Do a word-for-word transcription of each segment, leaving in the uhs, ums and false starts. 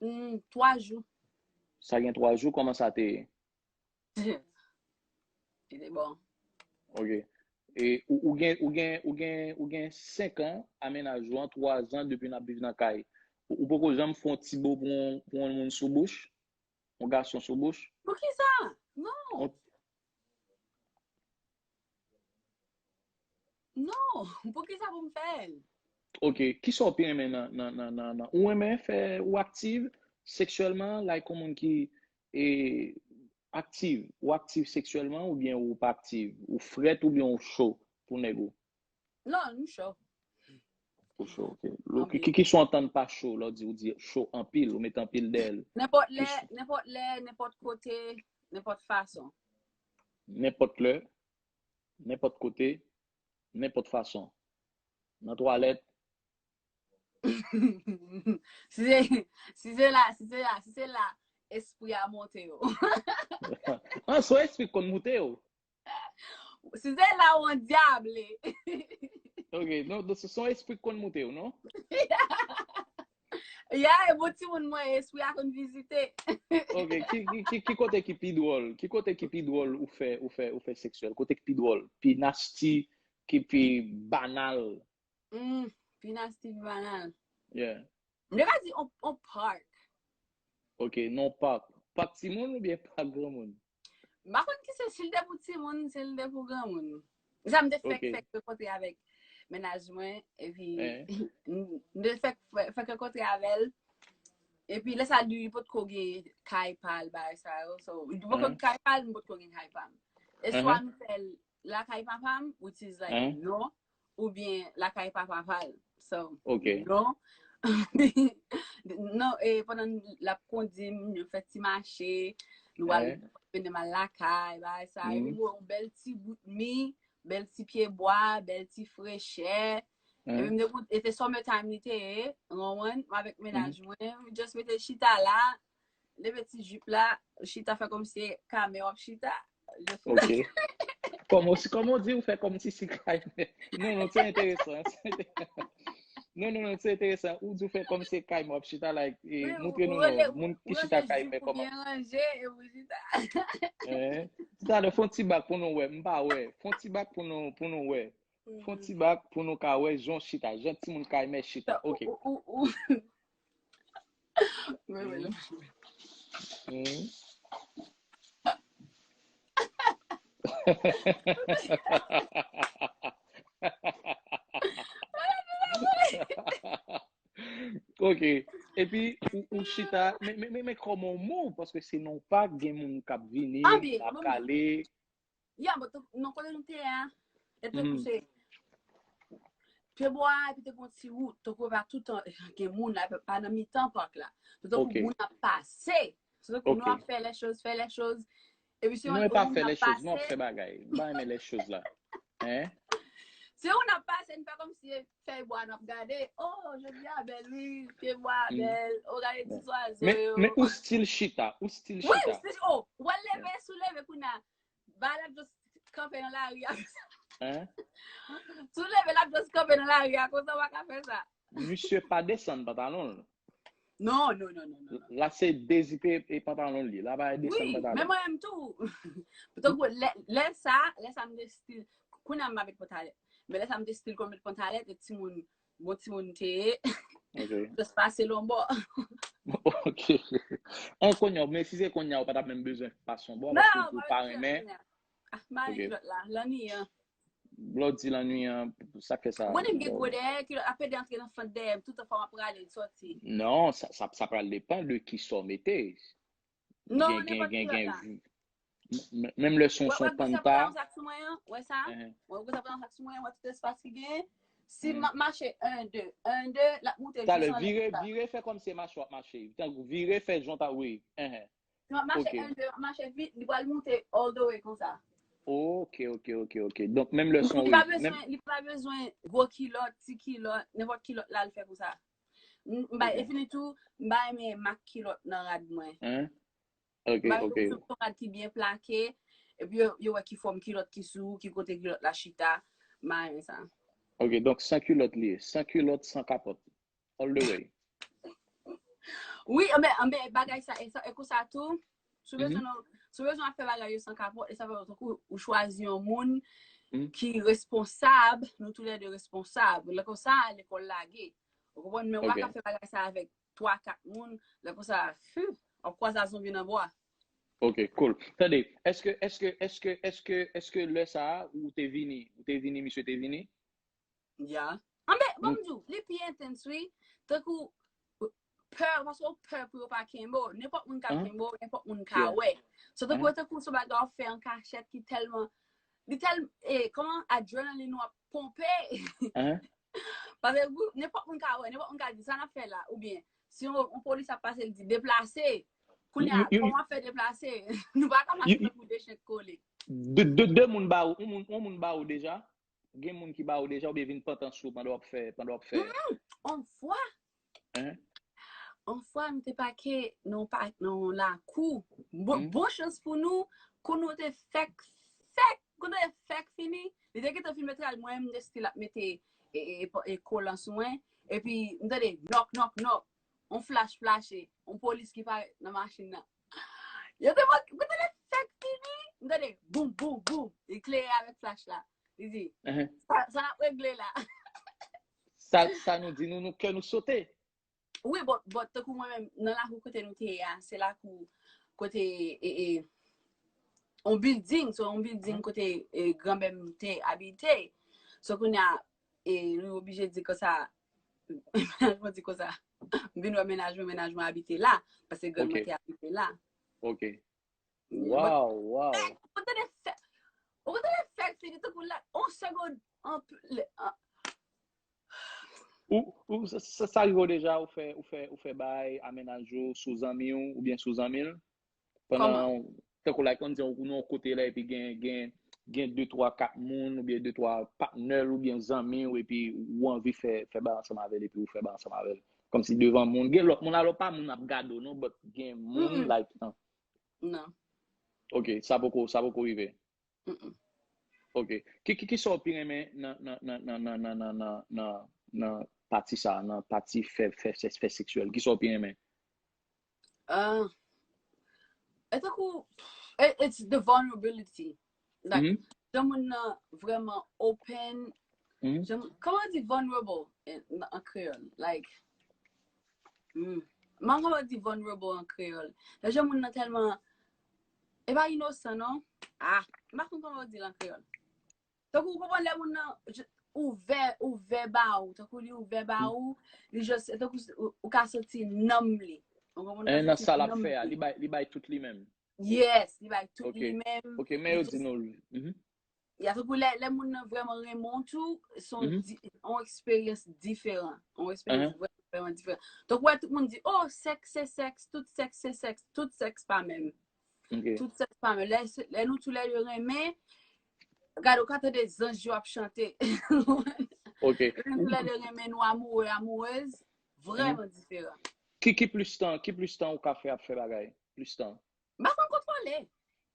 Hmm, twa jou. Sa gen twa jou, kòman sa te ye? Li te bon. Ok. E ou, ou gen, ou gen, ou gen, ou gen senk an a mennaj ou an, twa zan depi n ap viv nan kay. Ou, ou poko janm fè yon ti bo pou yon, pou yon moun sou bouch? Yon gason sou bouch? Poukisa? Non. Yon- Non, poukisa pou m fè l? Ok, kisa w pi renmen nan, nan, nan, nan, nan? Ou renmen fè, ou aktiv seksyèlman, like yon moun ki e, aktiv, ou aktiv seksyèlman oubyen ou pa aktiv? Ou frèt oubyen ou cho pou nèg ou? Non, m cho. Ou cho, ok. Lo- Ki, ki, ki sou antann pa cho, lè w di, ou di cho anpil, ou met anpil dèyè l. Nenpòt lè, nenpòt lè, nenpòt kote, nenpòt fason. Nenpòt lè, nenpòt kote, nenpòt fason. Nan twalèt. Si se, si se la, si se la, si se la, espri a monte yo. An, se yon espri k konn moute yo. Si se la ou andyable. Ok, non, se yon espri k konn moute yo, non? Ya, e bon timoun mwen, espri a konn vizite. Ok, ki, ki, ki, ki kote ki pi dwòl? Ki kote ki pi dwòl ou fè, ou fè, ou fè seksyèl? Kote ki pi dwòl? Pi nasty, ki pi banal? Mm, pi nasty, pi banal. Yeah. M te ka di on, on park. Ok, nan pak. Pak timoun oubyen pak granmoun? M pa konn ki se, si l te pou timoun, si l te pou granmoun. Sa m te fèk Ok. fèk rankontre avèk mennaj mwen, epi Eh. m m te fèk fèk rankontre avè l. Epi lè sa li potko gen kay pa l bagay sa yo. So, li potko Eh. gen kay pa l, m potko gen kay pa m. E swa Mhm. nou fè l lakay papa m, which is like Eh. non, oubyen lakay papa pa l. So, Ok. non. Non, e pandan l ap kondi m, nou fè ti mache, nou al Eh. mennen m al lakay, bagay sa. Epi Mhm. m wè yon bèl ti bout mi, bèl ti pye bwa, bèl ti frechè. Epi Mhm. m te koute, e te summer time li te ye, ou konprann, m avèk mennaj mwen, just mete chita la, leve ti jip la, chita fè kòmsi kay mwen w ap chita. Just Ok. Kòman, kòman w di ou fè kòmsi se kay mwen? Non, non, se enteresan. Se enteresan. Non, non, non, se enteresan. Ou di ou fè kòmsi kay mwen w ap chita, like, e, Wi, montre ou nou rele, non, moun ki ou chita rele kay jip mwen ou kòman. Byen ranje, e ou chita. Hein? Talè, fè yon ti bak pou nou wè, m pa wè. Fè yon ti bak pou nou, pou nou wè. Fè yon ti bak pou nou ka wè jan w chita, jan timoun kay mwen chita. Ok. Ou, ou, ou. Wi, wi, wi. Mhm. Ok. Epi, ou, ou chita, men, men, men, men kòman w move, paske se nan yon pak, gen moun k ap vini, Anpil, k ap bon. kale. Ya, but non kote nou te a, e te Mhm. kouche. Pye bwa, epi te gon ti wout, tankou pa toutan, gen moun la, pa nan mitan pak la. Tankou Ok. moun ap pase. Se tankou Ok. nou ap fè les choses, fè les choses. Epi se Non, yon e pa moun fè ap les choses, non, ap pase. Fè bagay. M pa renmen les choses la. Hein? Se yon ap pase, n fè kòmsi fèy bwa n ap gade. Oh, jodi a bèl, wi, pye bwa Mm. bèl. Oh, gade ti zwazo Men, yo. Men ou still chita, ou still Wi, chita. si, oh, w al leve, si w leve kounye a. Ba l ap just kanpe nan lari a. Hein? Si w leve, l ap just kanpe nan lari a, konsa w pa ka fè sa. Misye pa desann pantalon l. Non, non, non, non, non. La se dezipe e pantalon li. La pa desann Wi, pantalon. Men mwen menm tou. Tankou lè, lè sa, lè sa m te still, kounye a m pa met pantalèt. Men lè sa m te still konn met pantalèt, e timoun, bon timoun te ye. Ok. Just pase l yon bò. Ok. An kounye a, men si se kounye a, ou pa t ap menm bezwen pase yon bò, Non, paske ou pa pa met renmen. Kounye a. Ah, m pa renmen Ok. kilòt la, lannuiyan. Lè w di lannuiyan, sa k fè sa. Ou konnen m gen gwo dèyè, kilòt ap pede antre nan fant dèyè m, tout fwa m ap prale, l sòti. Non, sa, sa, sa pral depann de ki sa w mete. Non, Gen, gen, nenpòt gen, kilòt gen, la. m- m- menm lè se yon, Wè, se wè, yon gwo sa panta. Sa k sou mwen an, wè sa? Hein. Wè, gwo sa pran sa k sou mwen an, wè tout espas ki gen. Si Mhm. m ap mache en, de, en, de, l ap moute Talè, jis anlè vire, sa. Vire, fè kòmsi e mache w ap mache. Tankou vire, fè jan w ta, wi. Hein, hein. Si m ap mache Ok. en, de, m ap mache vit, li pral moute all the way konsa. Ok, ok, ok, ok. Donk, menm lè se yon Li pa ri, menm, bezwen, li pa bezwen gwo kilòt, ti kilòt, nenpòt kilòt la l fè konsa. M, m bay, Ok. E fini tou, m bay men mak kilòt nan rad mwen. Hein? Ok, M bay ok. Yon rad ki byen plake, epi yo, yo wè ki fòm kilòt ki sou, ki kote kilòt la chita, m bay men sa. Ok, donk san kilòt li ye. San kilòt, san kapòt. All the way. Wi, anben, anben, bagay sa, e sa, e konsa tou, si w bezwen, si w bezwen ap fè bagay yo san kapòt, e sa fè tankou ou chwazi yon moun ki responsab, nou toulède responsab. Lè konsa, lekòl lage. Ou konprann? Men w pa ka fè bagay sa avèk twa, kat moun. Lè konsa, fi, w ap kwaze a zonbi nan bwa. Ok, cool. Tande, èske, èske, èske, èske, èske lè sa a, ou te vini, ou te vini, misye te vini? Ya. Anben, bon, m di w, li pi entens, wi. Tankou, pè, paske w pè pou yo pa kenbe w. Nenpòt moun ka kenbe w, nenpòt moun ka wè. So, tankou, tankou se bagay w ap fè an kachèt ki tèlman, li tèl, e, kòman adrenalin ou ap ponpe. Paske nenpòt moun ka wè, nenpòt moun ka di, "Sa n ap fè la?" Oubyen, si yon, yon polis ap pase, li di, "Deplase." Kounye a, kòman w ap fè deplase? Nou pa ka mache tankou de chen k kole. De, de, de moun ba ou, yon moun, yon moun ba ou deja? Gen moun ki ba ou deja oubyen vin pantan sou pandan w ap fè, pandan w ap fè? On fwa. On fwa, nou te pake nan pa, nan lakou. Bon, bon chans pou nou, kou nou te fèk, fèk, kou nou te fèk fini, li te gentan fin mete al, mwen, m te still ap mete e, e, e, e kolan sou mwen. Epi, m tande, nòk, nòk, nòk. On flash flashe. On polis ki parèt nan machin nan. Yo te mande, m tande fèk fini. M tande, boum, boum, boum. Li klere avèk flash la. Li di, sa, sa n ap regle la. Sa, sa nou di nou, nou kè nou sote. Wi, but, but tankou mwen menm, nan lakou kote nou te ye a, se lakou kote, e, e, on building, so on building kote e, granmè m te abite. So kounye a, e, nou oblije di konsa, mwen di konsa, m vin wè mennaj mwen, mennaj mwen abite la, paske grann mwen te abite la. Ok. Wow, wow. Ou konn tande fèk, ou konn tande fèk fini tankou la, on segond, an, Ou, ou, sa, sa, sa rive w deja, ou fè, ou fè, ou fè bay, a mennaj ou sou zanmi w, oubyen sou zanmi l? Pandan, tankou like, ann di, ou nan yon kote la, epi gen, gen, gen de, twa, kat moun, oubyen de, twa patnè l, oubyen zanmi w, epi ou anvi fè, fè bay ansanm avè l, epi ou fè bay ansanm avè l. Kòmsi devan moun. Gen lòt moun, alò pa moun ap gade w, non, but gen moun, like, nan. Non. Ok, sa poko, sa poko rive. Ok. Ki, ki, ki sa w pi renmen nan, nan, nan, nan, nan, nan, nan, nan, nan pati sa, nan pati fè, fè, fè, fè seksyèl? Ki sa w pi renmen? Ah, e tankou, it- it's the vulnerability. Like, jan moun nan vrèman open. Jan, kòman di vulnerable en, en kreyòl? Like, hmm, man kòman di vulnerable an kreyòl? Lè jan moun nan tèlman, e pa inosan, non? Ah, m pa konn kòman di l an kreyòl. Tankou, ou konprann lè moun nan ouvè, ouvè ba ou, tankou li ouvè ba ou, li just, tankou ou, ou ka santi nanm li. Ou konprann? Ou ka santi nanm li. Nan sa l ap fè a, li bay, li bay tout li menm. Yes, li bay tout li menm. Ok, men yo di nou. Ya, tankou lè, lè moun nan vrèman renmen w tou, se yon di, yon eksperyans diferan. Yon eksperyans vrèman, vrèman diferan. Tankou wè tout moun di, oh, sèks se sèks, tout sèks se sèks, tout sèks pa menm. Tout sèks pa menm. Lè, lè nou toulède renmen, gade, ou ka tande zanj yo ap chante. Lè nou toulède renmen, nou amoure, amourez, vrèman diferan. Ki, ki plis tan, ki plis tan ou ka fè ap fè bagay? Plis tan. M pa konn kontwole.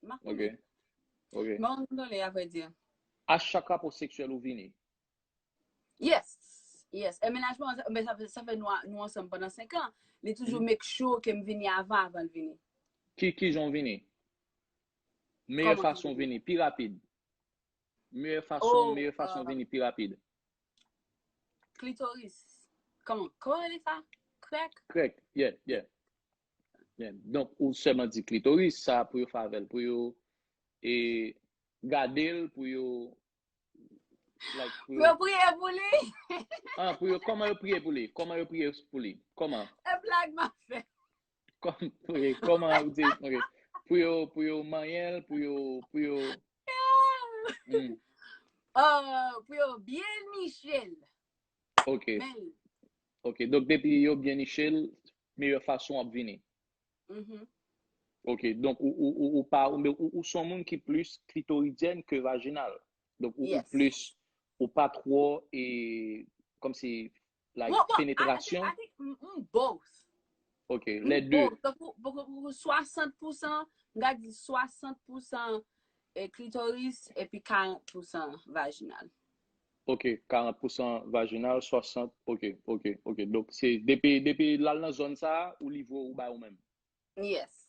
M pa konnen. Ok. M pa konn kontwole, avrèdi. A chak rapò seksyèl ou vini? Yes. Yes. E mennaj mwen, men sa fè, sa fè nou, nou ansanm pandan senk an. Li toujou make sure ke m vini avan, avan l vini. Ki, ki jan w vini? Meyè fason w vini, pi rapid. Meyè fason, meyè fason w vini pi rapid. Klitoris. Kòman? Kòman rele sa? Krèk? Krèk, yeah, yeah. Yeah. Donk, ou sèlman di klitoris, sa pou yo fè avè l, pou yo e, gade l, pou yo, like, pou yo priye pou li. Ah, pou yo, kòman yo priye pou li? Kòman yo priye pou li? Kòman? E blag m ap fè. Kòm, pou yo, kòman yo di, ok. Pou yo, pou yo manyen l, pou yo, pou yo. Oh, pou yo byen niche l. Ok. Ok, donk depi yo byen niche l, meyè fason ap vini. Ok, donk ou, ou, ou, ou pa, ou, ou, ou se yon moun ki plis klitoridyèn ke vajinal. Donk ou, ou plis, ou pa twò, e, kòmsi, like, penetrasyon. I think, I think, mm, mm, both. Ok, lè de. Both. Donk ou, donk ou swasant pousan, m ka di swasant pousan e, klitoris, epi karant pousan vajinal. Ok, karant pousan vajinal, swasant, ok, ok, ok. Donk, se depi, depi l al nan zòn sa a, ou livre ou bay ou menm. Yes.